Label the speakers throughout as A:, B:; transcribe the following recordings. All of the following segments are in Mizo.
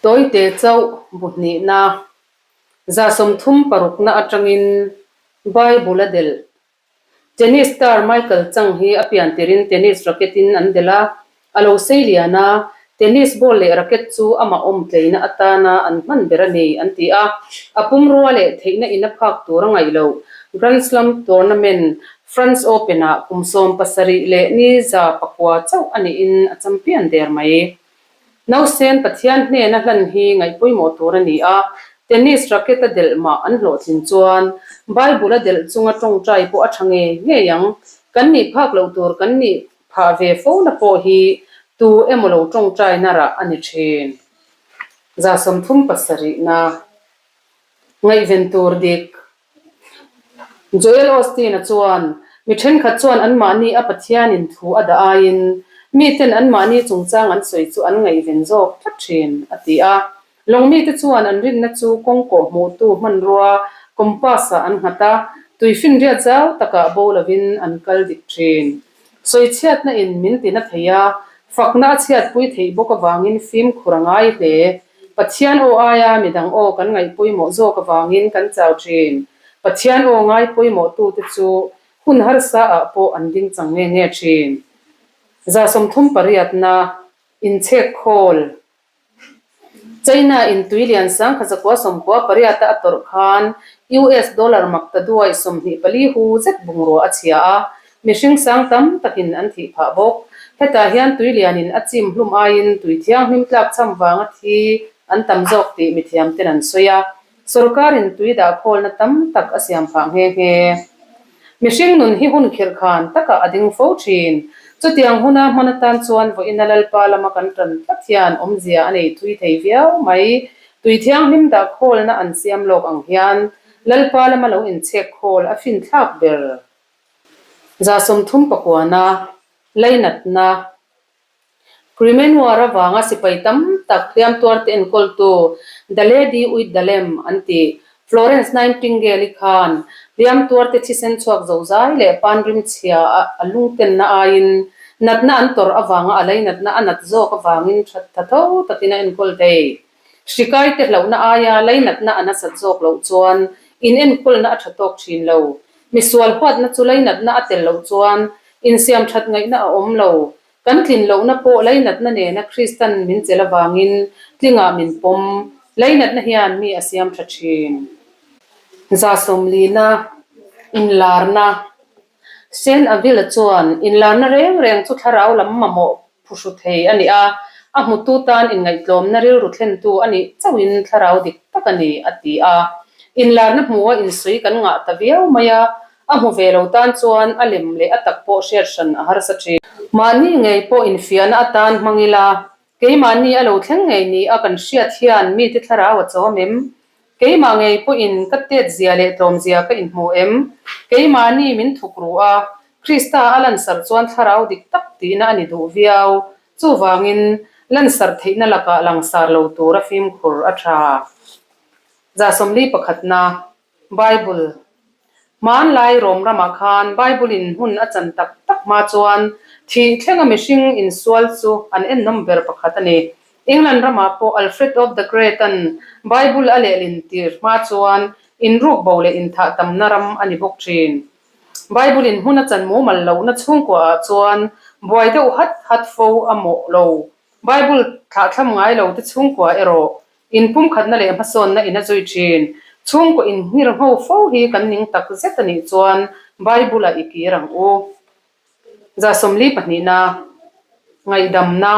A: Tawite chauh bu hnihna 36 na atangin Bible a delh. Tennis star Michael Chang hi a pian tirin tennis racket in an delh a, a lo sei lian a, tennis ball leh racket chu amah awm tleina atana an hman ber a ni an ti a, a pumrua leh theihna in a phak tur a ngaih loh. Grand Slam tournament France Open ah kum 70 leh ni 900 chauh a niin a champion der mai. Nausen Pathian hnena hlan hi ngaih pawimawh tur a ni a, tennis racket a delh mah an hlawhtlin chuan Bible a delh chunga tawngtai pawh a tha ngei ngei ang. Kan nih phak loh tur kan nih phah ve fo na pawh hi tu emaw lo tawngtai na rah a ni thin. 37 na ngaihven tur dik. Joel Osteen-a chuan, Mi thenkhat chuan anmahni a Pathianin thu a dah aiin miten anmahni chungchang an sawi chu an ngaihven zawk tlat thin, a ti a. Lawngmite chuan an rinna chu kawngkawh hmuhtu hmanrua compass-ah an nghat a, tuifinriat zau takah bo lovin an kal dik thin. Sawichhiatna in min tina thei a, fakna a chhiatpui theih bawk avangin fimkhur a ngai hle. Pathian aw aia midang aw kan ngaih pawimawh zawk avangin kan chau thin. Pathian aw ngai pawimawhtute chu hun harsa ah pawh an ding chang nge nge thin. 38 na inchhek khawl. China in tui lian 1998 a a tawrh khan US dollar mak ta duai 24 hu zet bungrua a chhia a, mihring sang tam takin an thih phah bawk. Hetah hian tui lianin a chim hlum aiin tui thianghlim tlak cham vanga thi an tam zawk tih mithiam ten an sawi a. Sorkarin tui dah khawlna tam tak a siam phah nghe nghe. Mihring nun hi hun khirh khan takah a ding fo thin. Chutiang huna hman atan chuan vawiina Lalpa lama kan tan tlat hian awmzia a nei thui thei viau mai. Tui thianghlim dah khawlna an siam lawk ang hian Lalpa lama lo inchhek khawl a finthlak ber. 39 na, Lainatna. Crimean War avanga sipai tam tak hliam tuarte enkawltu The Lady with the Lamb an ti. Florence Nightingale-i khan hliam tuarte thisen chhuak zozai leh pan rimchhia a lungtenna aiin natna an tawrh avanga a leinatna a nat zawk avangin that tha tho takin a enkawl thei. Hrikaite hlauhna aia leinatna a nasat zawk loh chuan inenkawlna a tha tawk thin lo. Misual huatna chu leinatna a tel loh chuan insiam that ngaihna a awm lo. Kan tlin lohna pawh leinatna nena Kristan min chelh avangin tlingah min pawm. Leinatna hian mi a siam tha thin. 40 na, Inlarna. Saint Avila chuan inlarna reng reng chu thlarau lam mamawh phuhru thei a ni a, a hmutu tan inngaihtlawmna rilru thlentu a nih chauhin thlarau dik tak a ni, a ti a. Inlarna hmua insawi kan ngah ta viau mai a, a hmu ve lo tan chuan a lem leh a tak pawh hriat hran a harsa thin. Mahni ngei pawh infiahna atan hmang ila, keimahni a lo thleng ngei ni a kan hriat hian mite thlarau a chawm em? Keimah ngei pawhin ka tet zia leh tlawm zia ka inhmu em? Keimahni min thuk ru a, Krista a lansarh chuan thlarau dik tak tihna a ni duh viau. Chuvangin, lansarh theihna lakah langsar lo tura fimkhur a tha. 41 na, Bible. Hmanlai Rom ramah khan Bible-in hmun a chan tak tak hma chuan thih thlenga mihring insual chu an ennawm ber pakhat a ni. England ramah pawh Alfred of the Great-a'n Bible a lehlin tir hma chuan inrukbo leh inthah tamna ram a ni bawk thin. Bible-in hmun a chan mumal lohna chhungkuaah chuan buai deuh hat hat fo a mawh lo. Bible thlahthlam ngai lo te chhungkua erawh inpumkhatna leh hmasawnna in a zui thin. Chhungkaw inhmir ngho fo hi kan ning tak zet a nih chuan Bible-ah i kir ang u. 42 na, Ngaihdamna.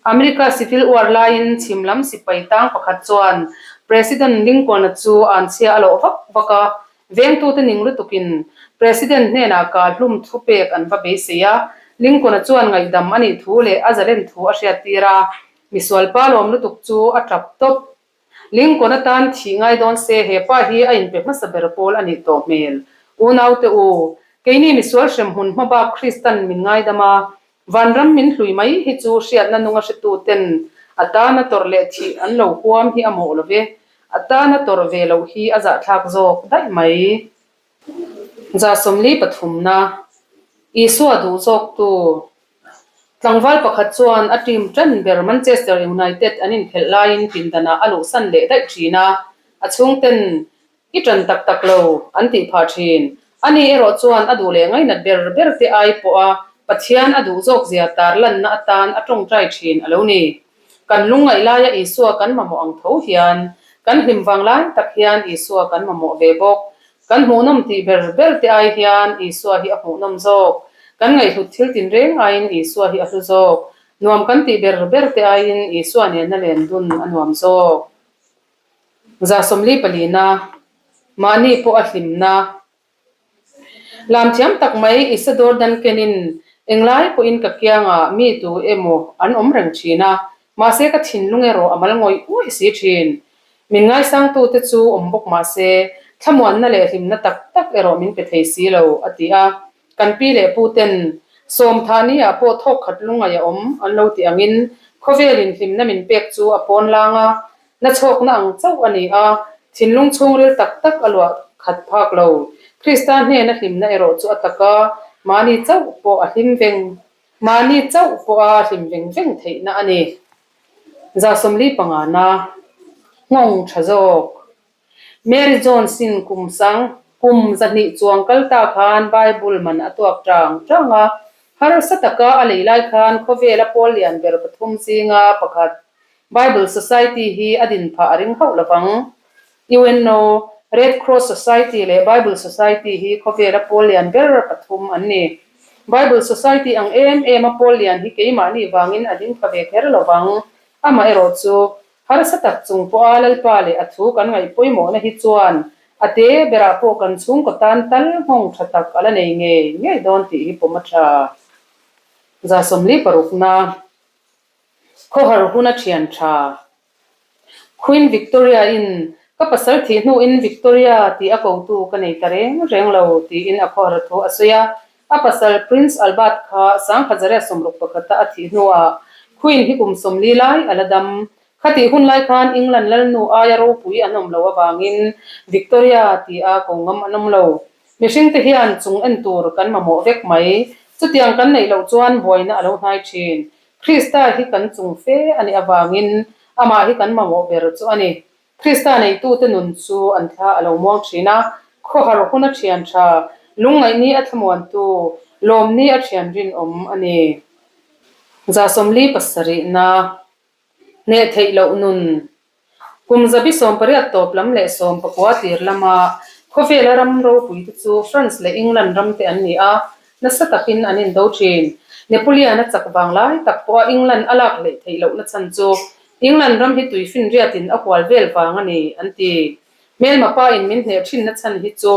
A: America Civil War laiin chhim lam sipai tang pakhat chuan President Lincoln-a chu anchhia a lawh vak vak a, Vengtute ning lutukin President hnenah kah hlum thu pek an va beisei a, Lincoln-a chuan ngaihdam a nih thu leh a zalen thu a hriattir a, misualpa lawm lutuk chu a tap tawp. Lincoln-a tan thih ngai dawn se he pa hi a inpe hmasa ber pawl a nih tawh hmel. Unaute u, keini misual hremhmun hmabak Kristan min ngaidam a, Vanram min hlui mai hi chu hriatna nunga hretuten a tana tawrh leh thih an lo huam hi a mawh lo ve. A tana tawrh ve loh hi a zahthlak zawk daih mai. 43 na, Isua duh zawktu. Tlangval pakhat chuan a team tan ber Manchester United an inkhelh laiin pindanah a luhsan leh daih thin a, a chhungten I ṭan tak tak lo, an tih phah ṭhin. Ani erawh chuan a duh leh ngainat ber ber te ai pawha Pathian a duh zawk zia tar lanna atan a ṭawngṭai ṭhin a lo ni. Kan lungngaih laia Isua kan mamawh ang tho hian, kan hlim vang lai tak hian Isua kan mamawh ve bawk. Kan hmuhnawm tih ber ber te ai hian Isua hi a hmuhnawm zawk. Kan ngaihhlut thil tinreng aiin Isua hi a hlu zawk. Nuam kan tih ber ber te aiin Isua nena len dun a nuam zawk. 44na, mahni pawh a hlimna. Lam thiam tak mai Isadore Duncan-in englai pawhin ka kiangah mi tu emaw an awm reng thin a, mahse ka thinlung erawh a mal ngawih ngawih si thin. Min ngaisangtute chu awm bawk mahse thlamuanna leh hlimna tak tak erawh min pe thei si lo, a ti a. Kan pi leh pu ten Sawmthah ni ah pawh thawk khat lungngaih a awm an lo ti angin khawvelin hlimna min pek chu a pawn lang a, na chhawkna ang chauh a ni a, thinlung chhungril tak tak a luah khat phak lo. Krista hnena hlimna erawh chu a tak a, mahni chauh pawh a hlim veng, mahni chauh pawha hlim veng veng theihna a ni. 45 na nghawng tha zawk. Mary Jones-in kum sang kum 200 chuang kal ta khan Bible man a tuak tang tang a, harsa taka a lei lai khan khawvela pawl lian ber pathum zinga pakhat Bible Society hi a din phah a ring hauh lovang. UNO, Red Cross Society leh Bible Society hi khawvela pawl lian ber pathum an ni. Bible Society ang em em a pawl lian hi keimahni vangin a ding pha ve kher lovang. Amaherawhchu, Harsa tak chung pawha Lalpa leh a thu kan ngaih pawimawhna hi chuan a te berah pawh kan chhungkaw tan tal nghawng tha tak a la nei ngei ngei dawn tih hi pawm a tha. 46na Khawhar huna thian tha. Queen Victoria-in ka pasal thih hnuin Victoria tih a kotu ka nei ta reng reng lo tiin a khawhar thu a sawi a. A pasal Prince Albert kha 1961 a thih hnuah Queen hi kum 40 lai a la dam. Khatih hun lai khan England lalnu aia ropui an awm loh avangin Victoria tia ko ngam an awm lo. Mihringte hian chung en tur kan mamawh vek mai. Chutiang kan neih loh chuan buaina a lo hnai thin. Krista hi kan chung fe a nih avangin amah hi kan mamawh ber chu a ni. Krista neitute nun chu an thla a lo muang thin a, khawhar hun a thian tha, lungngaihni a thlamuantu, lawmni a thian rinawm a ni. 47 na Hneh theih loh nun. Kum 18 tawp lam leh 19 tir lama khawvela ram ropuite chu France leh England ramte an ni a, nasa takin an indo thin. Napoleon a chak vang lai tak pawha England a lak hleih theih lohna chhan chu England ram hi tuifinriatin a hual vel vang a ni, an ti. Hmelma pa in min hneh thinna chhan hi chu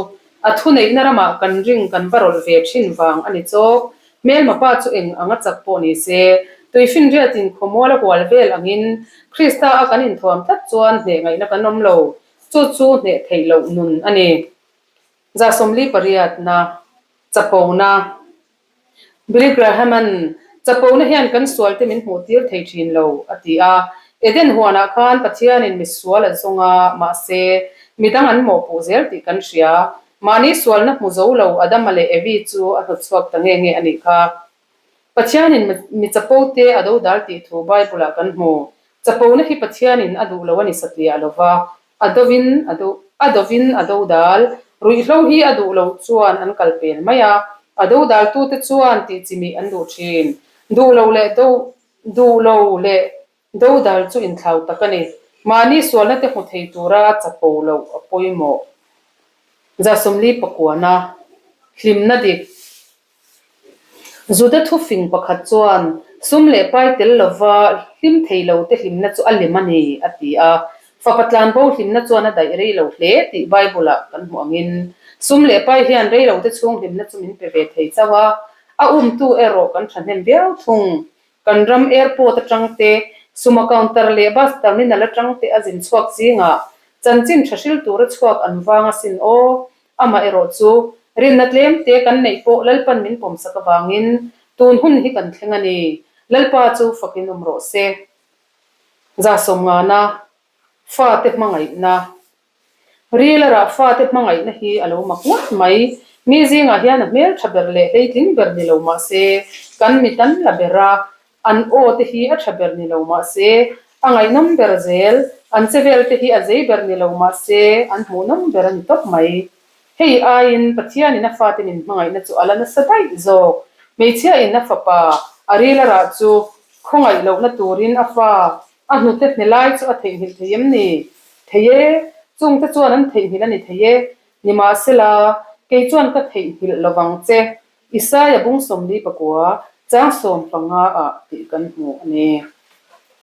A: a thuneihna ramah kan ring kan va rawlh ve thin vang a ni chawk. Hmelma pa chu eng ang a chak pawh ni se, tuifinriatin khawmual a hual vel angin Krista a kan inthuam tlat chuan hneh ngaihna kan awm lo. Chu chu hneh theih loh nun a ni. 48 na Chapona. Billy Graham-a'n, Chapona hian kan sualte min hmuhtir thei thin lo, a ti a. Eden huanah khan Pathianin misual a zawng a, mahse, midang an mawhpuh zel tih kan hria. Mahni sualna hmu zo lo Adama leh Evi chu a hnawtchhuak ta nge nge a nih kha. Pathianin mi chapote a dodal tih thu Bible-ah kan hmu. Chapona hi Pathianin a duh lo a ni satliah lo va, A dovin a do a dovin a dodal. Ruihhlo hi a duh loh chuan an kal pel mai a, a dodaltute chuan tih chimih an duh thin. Duh lo leh do duh lo leh dodal chu inthlau tak a ni. Mahni sualna te hmu thei tura chapo loh a pawimawh. 49 na Hlimna dik. Juda thufing pakhat chuan sum leh pai tel lova hlim thei lo te hlimna chu a lem a ni, a ti a. Fapa tlanbo hlimna chuan a daih rei lo hle tih Bible-ah kan hmuh angin, sum leh pai hian rei lo te chhung hlimna chu min pe ve thei chauh a, a umtu erawh kan thahnem viau thung. Kan ram airport atang te, suma counter leh bus terminal atang te a zin chhuak zingah chanchin tha hril tura chhuak an vang asin aw. Amaherawh chu, rinna tlem te kan neih pawh Lalpan min pawmsak avangin tun hun hi kan thleng a ni. Lalpa chu fakin awm rawh se. 50 na, Fate hmangaihna. Rila rah fate hmangaihna hi a lo mak ngawt mai. Mi zingah hian a hmeltha ber leh hleitling ber ni lo mah se, kan mit an la ber a. An aw te hi a tha ber ni lo mah se, a ngaihnawm ber zel. An che vel te hi a zei ber ni lo mah se, an hmuhnawm ber a ni tawp mai. Hei aiin Pathianin a fate min hmangaihna chu a la nasa daih zawk. Hmeichhiain a fapa a ril a rah chu khawngaih lohna turin a fa a hnute hne lai chu a theihnghilh thei em ni? Thei e, chungte chuan an theihnghilh a ni thei e. Nimahsela, kei chuan ka theihnghilh lovang che. Isaia bung 44, chang 15 ah tih kan hmu a ni.